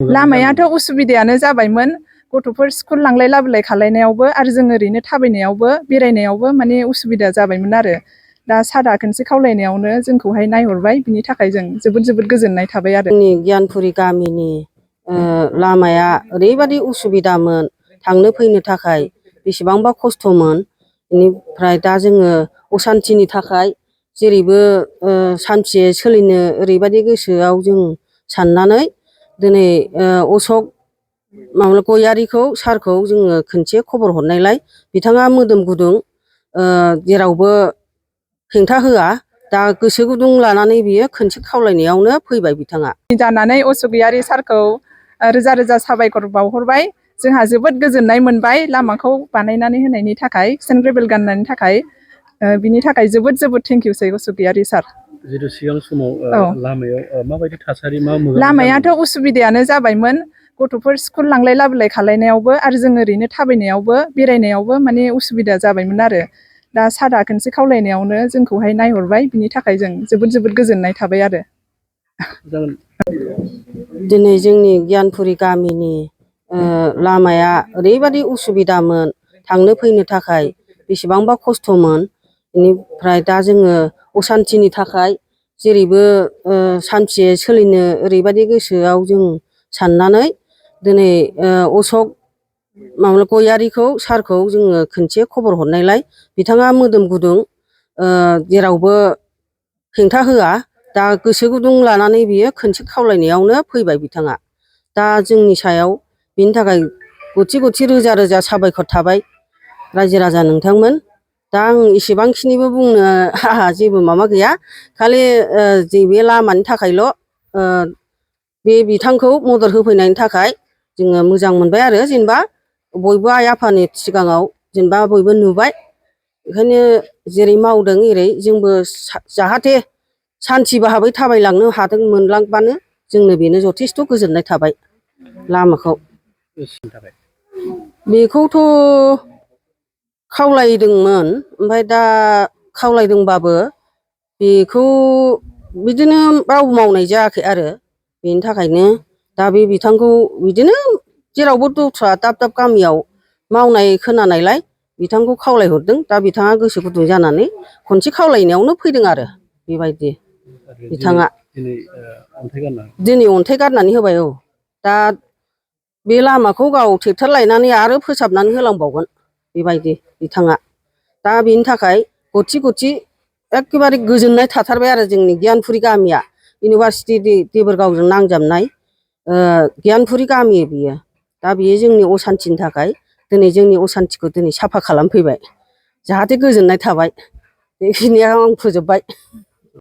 लामायाथ' उसुबिदायानो जाबायमोन गथ'फोर स्कुल लांलाय लाबोलाय खालायनायावबो आरो जों ओरैनो थाबायनायावबो बेरायनायावबो माने उसुबिदा जाबायमोन आरो दा सारा खनसे खावलायनायावनो जोंखौहाय नायहरबाय बिनि थाखाय जों जोबोद गोजोननाय थाबाय आरो जोंनि गियानपुरि गामिनि लामाया ओरैबादि उसुबिदामोन थांनो फैनो थाखाय बेसेबांबा खस्थ'मोन बेनिफ्राय दा जोङो असान्थिनि थाखाय जेरैबो सान्थियै सोलिनो ओरैबादि गोसोआव जों साननानै दिनै अशक गयारिखौ सारखौ जोङो खनसे खबर हरनायलाय बिथाङा मोदोम गुदुं जेरावबो हेंथा होआ दा गोसो गुदुं लानानै बियो खनसे खावलायनायावनो फैबाय बिथाङा जानानै अशक गयारि सारखौ रोजा रोजा साबायखर बावहरबाय जोंहा जोबोद गोजोननाय मोनबाय लामाखौ बानायनानै होनायनि थाखाय सेन्ट ग्रेभेल गाननायनि थाखाय बिनि थाखाय जोबोद थेंकिउसै अशक गयारि सार जितु सिगां समाव लामायाव माबायदि थासारि लामायाथ' उसुबिदायानो जाबायमोन गथ'फोर स्कुल लांलाय लाबोलाय खालायनायावबो आरो जों ओरैनो थाबायनायावबो बेरायनायावबो माने उसुबिदा जाबायमोन आरो दा सारा खनसे खावलायनायावनो जोंखौहाय नायहरबाय बिनि थाखाय जों जोबोद गोजोननाय थाबाय आरो दिनै जोंनि गियानपुरि गामिनि लामाया ओरैबादि उसुबिदामोन थांनो फैनो थाखाय बेसेबांबा खस्थ'मोन बेनिफ्राय दा जोङो असान्थिनि थाखाय जेरैबो सान्थियै सोलिनो ओरैबादि गोसोआव जों साननानै दिनै अशक गयारिखौ सारखौ जोङो खनसे खबर हरनायलाय बिथाङा मोदोम गुदुं जेरावबो हेंथा होआ दा गोसो गुदुं लानानै बियो खनसे खावलायनायावनो फैबाय बिथाङा दा जोंनि सायाव बिनि थाखाय गथि रोजा रोजा साबायखर थाबाय रायजो राजा नोंथांमोन दा आं एसेबांखिनिबो बुंनो आंहा जेबो माबा गैया खालि जे बे लामानि थाखायल' बे बिथांखौ मदद होफैनायनि थाखाय जोङो मोजां मोनबाय आरो जेनेबा बयबो आइ आफानि सिगाङाव जेनेबा बयबो नुबाय ओंखायनो जेरै मावदों एरै जोंबो जाहाथे सान्थि भाबै थाबायलांनो हादों मोनलांबानो जोंनो बेनो जथेस्थ' गोजोननाय थाबाय लामाखौ बेखौथ' खावलायदोंमोन ओमफ्राय दा खावलायदोंबाबो बेखौ बिदिनो रावबो मावनाय जायाखै आरो बेनि थाखायनो दा बे बिथांखौ बिदिनो जेरावबो दस्रा दाब गामियाव मावनाय खोनानायलाय बिथांखौ खावलायहरदों दा बिथाङा गोसो गुदुं जानानै खनसे खावलायनायावनो फैदों आरो बेबायदि बिथाङा दिनै अन्थाइ गारनानै होबाय औ दा बे लामाखौ गाव ट्रेक्टर लायनानै आरो फोसाबनानै होलांबावगोन बेबायदि बिथाङा दा बेनि थाखाय गथि एखेबारे गोजोननाय थाथारबाय आरो जोंनि गियानपुरि गामिया इउनिभारसिटि देबोरगावजों नांजाबनाय गियानपुरि गामि बियो दा बियो जोंनि असान्थिनि थाखाय दिनै जोंनि असान्थिखौ दिनै साफा खालामफैबाय जाहाथे गोजोननाय थाबाय बेखिनियाव आं फोजोबबाय।